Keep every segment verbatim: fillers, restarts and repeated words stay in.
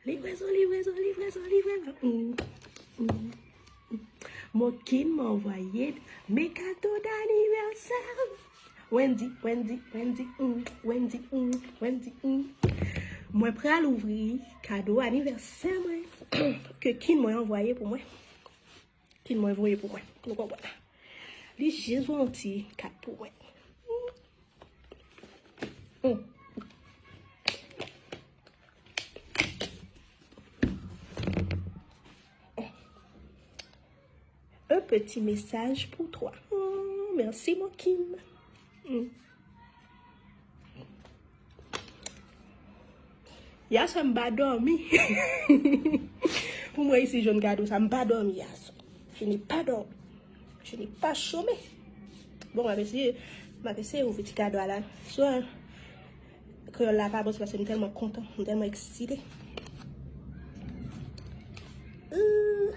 Livraison, livraison, livraison, livraison. Mm, mm, mm. Mon kin m'a envoyé mes cadeaux d'anniversaire. Wendy, Wendy, Wendy, mm, Wendy, mm, Wendy, mm. Mwen pral ouvri kado anivèsè mwen ke kin mwen anvoye pou mwen. Kin mwen voye pou mwen. Nou konprann? Li jis voye yon ti kat pou mwen. Mm. Un petit message pour toi. Oh, merci, mon Kim. Mm. Yasè, m pa dòmi. Pou mwen isi jwenn kado sa, m pa dòmi yasè. Je n'ai pas dormi. Je n'ai pas chômé. Bon, m ap eseye, m ap eseye ouvri ti kado a la. Swa kreyòl la pa bon, se paske m tèlman kontan, m tèlman eksite. Euh.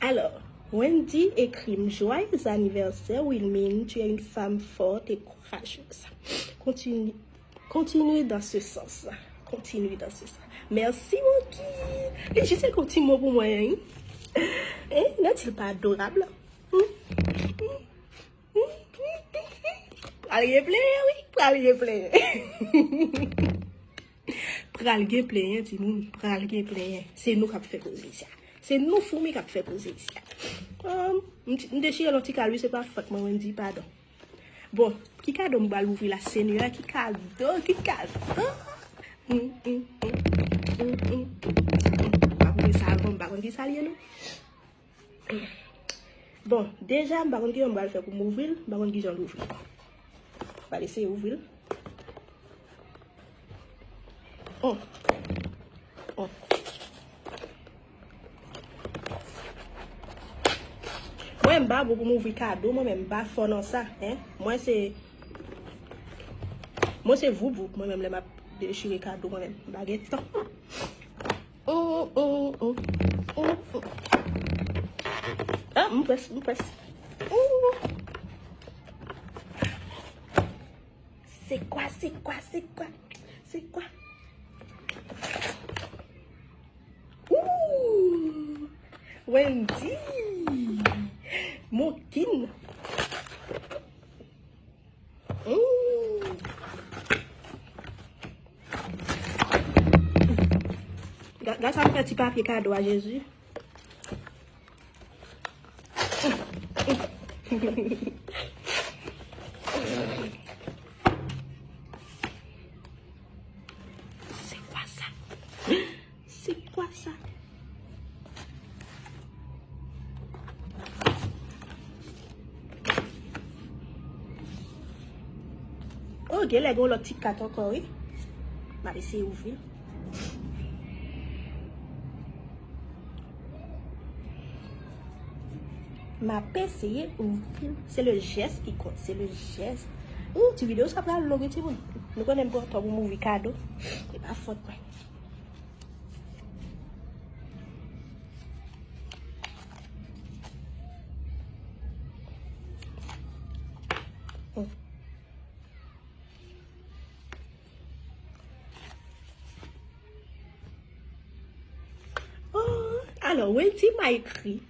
Alors, Wendy écrit, joyeux anniversaire, Wilmine. Tu es une femme forte et courageuse. Continue, continue dans ce sens. Continue dans ce sens. Merci, Wendy. Li jis ekri yon ti mo pou mwen, hein? Hein? N'est-il pas adorable? Hmm? Hmm? Pral gen plenyen, wi. Pral gen plenyen. Pral gen plenyen, timoun. Pral gen plenyen. Se nou k ap fè koze isi a. Se nou foumi k ap fè koze isi a. Um, m, m dechire yon ti kal, wi, se pa fòt mwen, Wendy, padon. Bon, ki kado m pral ouvri la, Senyè? Ki kado? Ki kado? Mm, mm, mm, mm, mm. M ap ouvri sa avan, m pa konn ki sa l ye, non. Bon, deja, m pa konn kijan m pral fè pou m ouvri l, m pa konn kijan l ouvri. M pral eseye ouvri l. Oh. Oh. Mwen, m pa bon pou m ouvri kado, mwen menm, m pa fò nan sa, hein. Mwen, se, mwen, se voup voup, mwen menm, lè m ap dechire kado, mwen menm, m pa gen tan. Oh, oh, oh, oh, oh. Ah, m près, m près. Oh. C'est quoi, c'est quoi, c'est quoi? C'est quoi? Ouh! Wendy! Mon kin! Mm. Ga-, gad sa m fè ti papye kado a, Jezi. C'est quoi ça? C'est quoi ça? Oh, genlè gen yon lòt ti kat ankò, wi. M ap eseye ouvri l. M ap eseye ouvri l. C'est le geste qui compte, c'est le geste. Ooh, ti videyo sa pral long, wi, timoun. Nou konnen m pran tan pou m ouvri kado. Se pa fòt mwen. Oh, alors, Wendy m'a écrit,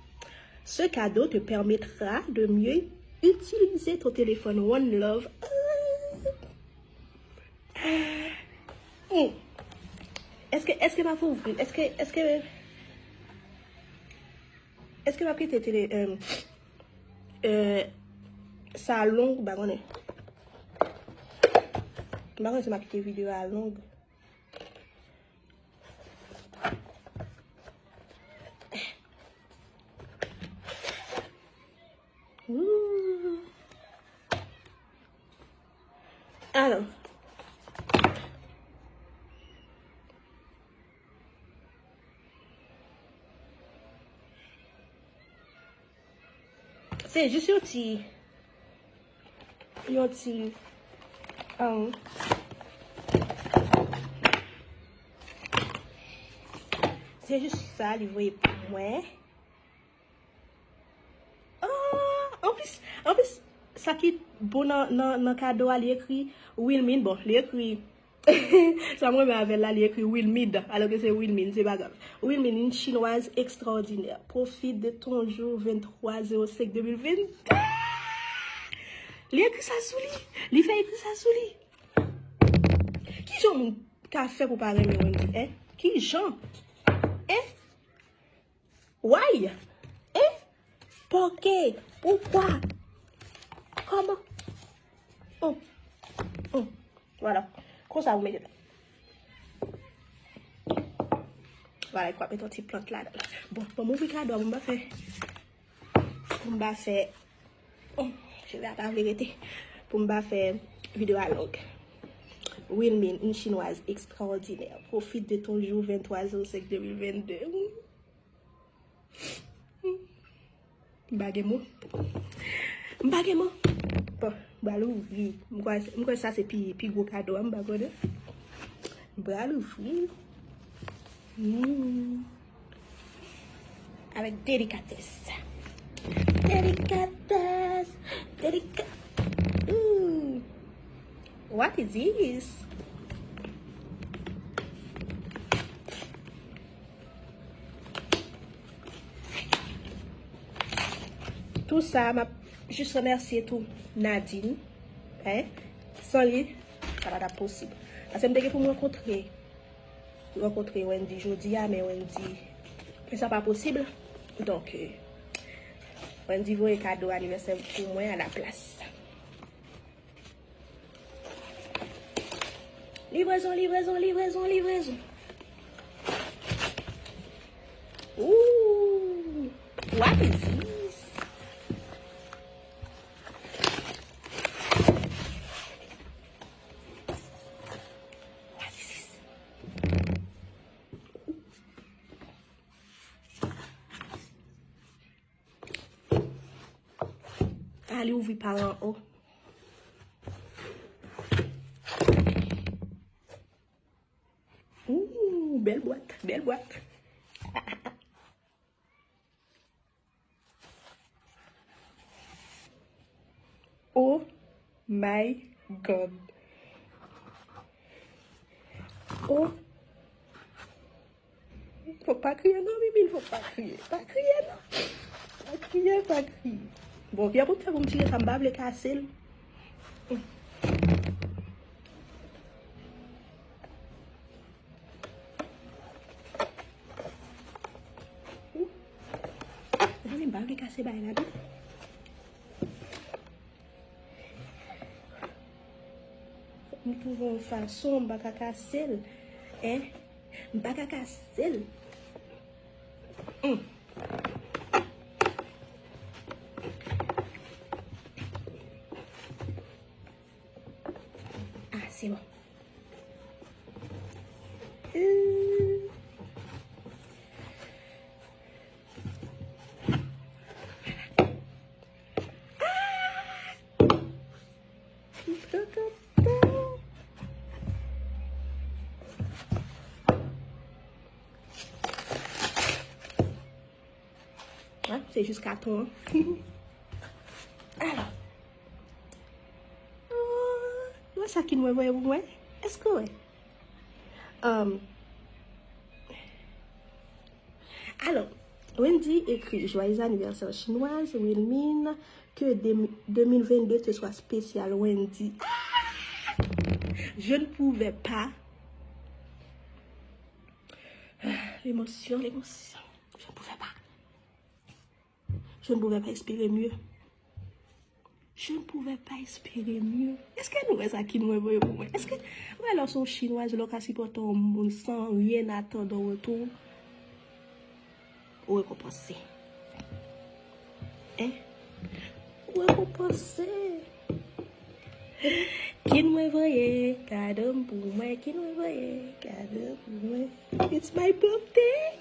ce cadeau te permettra de mieux utiliser ton téléphone. One love. Ah. Hmm. Èske, èske m ap ouvri l? Èske, èske, èske m ap kite tele, euh, euh, sa long? M pa konnen. M pa konnen si m ap kite videyo a long. Ooh. Alò. Se jis yon ti, yon ti, um, se jis sa li voye pou mwen. Oh, oh, Anplis, sa ki bon nan, nan, nan kado a, li ekri Wilmine. Bon, li ekri, sa m renmen avè l la, li ekri Wilmide, alò ke se Wilmine, se pa grav. Wilmine, une chinoise extraordinaire. Profite de ton jour vingt-trois zéro cinq deux mille vingt-deux. Li ekri sa sou li. Li fè ekri sa sou li. Ki jan moun ka fè pou pa renmen Wendy, en? Ki jan? En? Why? En? Pòke? Poukwa? Kòman? Hum. Hum. Vwala. Konsa ou mete l. Vwala, e kwa mete yon ti plant ladan. Bon, bon, m ouvri kado a, bon, m pa fè Pou m pa fè, oh, je vais pas arrêter. Pou m pa fè videyo a long. Wilmine, une chinoise extraordinaire. Profite de ton jour vingt-trois zéro cinq deux mille vingt-deux. M pa gen mo. M pa gen mo. Bon, m pral ouvri. M kwè, m kwè sa se pi, pi gwo kado a, m pa konnen. M pral ouvri. Hmm. Avec délicatesse. Délicatesse. Délicat. Ooh. What is this? Tou sa, m ap jis remèsye tou Nadine. Hein? San li, sa pa t ap posib. Paske m te gen pou m rankontre, rankontre Wendy jodi a, men Wendy, men sa pa posib. Donk, euh, Wendy voye kado anivèsè pou mwen a la plas. Livrezon, livrezon, livrezon, livrezon. Ooh, what is this? What is this? Ah, li ouvri pa anwo. Ooh, bèl bwat, bèl bwat. Oh my God. Oh. Fòk pa kriye non, Mimine, fòk pa kriye. Pa kriye non. Pa kriye, pa kriye. Bon, kòman pou m fè pou m tire sa, m pa vle kase l. Zanmi, m pa vle kase bagay la non. Fòk m twouve yon fason, m pa ka kase l. Hein? M pa ka kase l. Hum. Ah, se bon. Euh. Ah! Ah, se jis katon an. Alò. Ah, wè sa Kid Mwen voye pou mwen? Èske w wè? Um, alò, Wendy écrit: Joyeux anniversaire chinoise, Wilmine, que de-, deux mille vingt-deux te soit spécial, Wendy. Ah! Je ne pouvais pas. Ah, l'émotion, l'émotion. Je ne pouvais pas. Je ne pouvais pas espérer mieux. Je ne pouvais pas espérer mieux. Èske nou wè sa Kid Mwen voye pou mwen? Èske ou wè lè w se yon chinwaz, lè w ka sipòte yon moun sans rien attendre en retour? Ou rekonpanse. Hein? Ou rekonpanse. Kid Mwen voye kado m pou mwen, Kid Mwen voye kado m pou mwen. It's my birthday.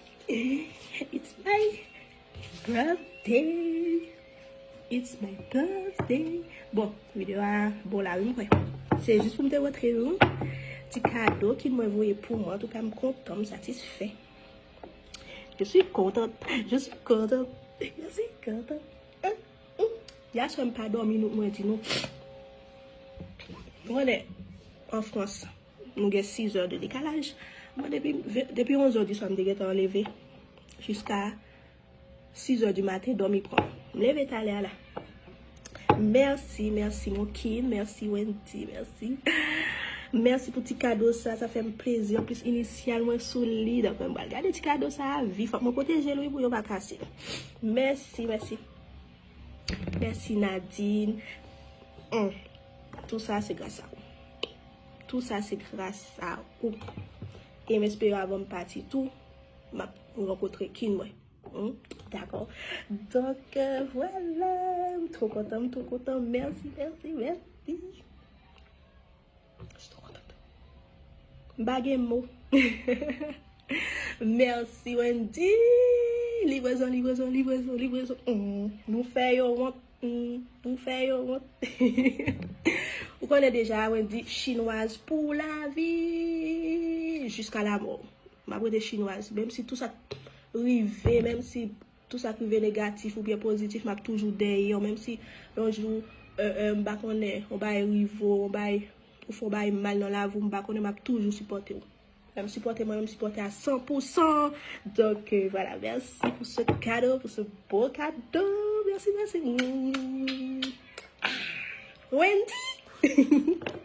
It's my birthday. It's my birthday. Bon, videyo a bon la wi, m kwè. Se jis pou m te montre nou ti kado Kid Mwen voye pou mwen. Antouka, m kontan, m satisfè. Je suis contente. Je suis contente. Je suis contente. Hein? Hum. Yè swa m pa dòmi, nou, mwen di nou. Mwen, an Frans, nou gen sis zè de dekalaj. Mwen, depi, depi onz zè di swa, m te gentan leve. Jiska sis zè di maten, dòmi pran. M leve talè a la. Mèsi, mèsi, Mokin. Mèsi, Wendy. Mèsi. Mèsi pou ti kado sa. Sa fè m plezi. Anplis, inisyal mwen solid. Anfen, m pral gade ti kado sa a vi. Fòk mwen pwoteje l, wi, pou yo pa kase. Mèsi, mèsi. Mèsi, Nadine. Hum. Tout sa, se gras a ou. Tout sa, se gras a ou. E m espere avan m pati tou, m ap rankontre Kin mwen. Hmm, dakò. Donk, euh, vwala. M twò kontan, m twò kontan. Mèsi, mèsi, mèsi. Je suis trop contente. M pa gen mo. Mèsi, Wendy. Livrezon, livrezon, livrezon, livrezon. Hmm, nou fè yo wont. Hmm, nou fè yo wont. Ou konnen deja, Wendy, chinwaz pou lavi. Jiska lamò. M ap rete chinwaz. Menm si tout sa k rive, menm si tout sa k rive negatif oubyen pozitif, m ap toujou dèyè w. Menm si yon jou, euh, euh, m pa konnen, yon bagay rive w, yon bagay, ou fè yon bagay mal nan lavi w, m pa konnen, m ap toujou sipòte w. Lè m sipòte mwen, m sipòte a san pou san. Donk, euh, vwala, mèsi pou se kado, pou se bo kado. Mèsi, mèsi. Wendy!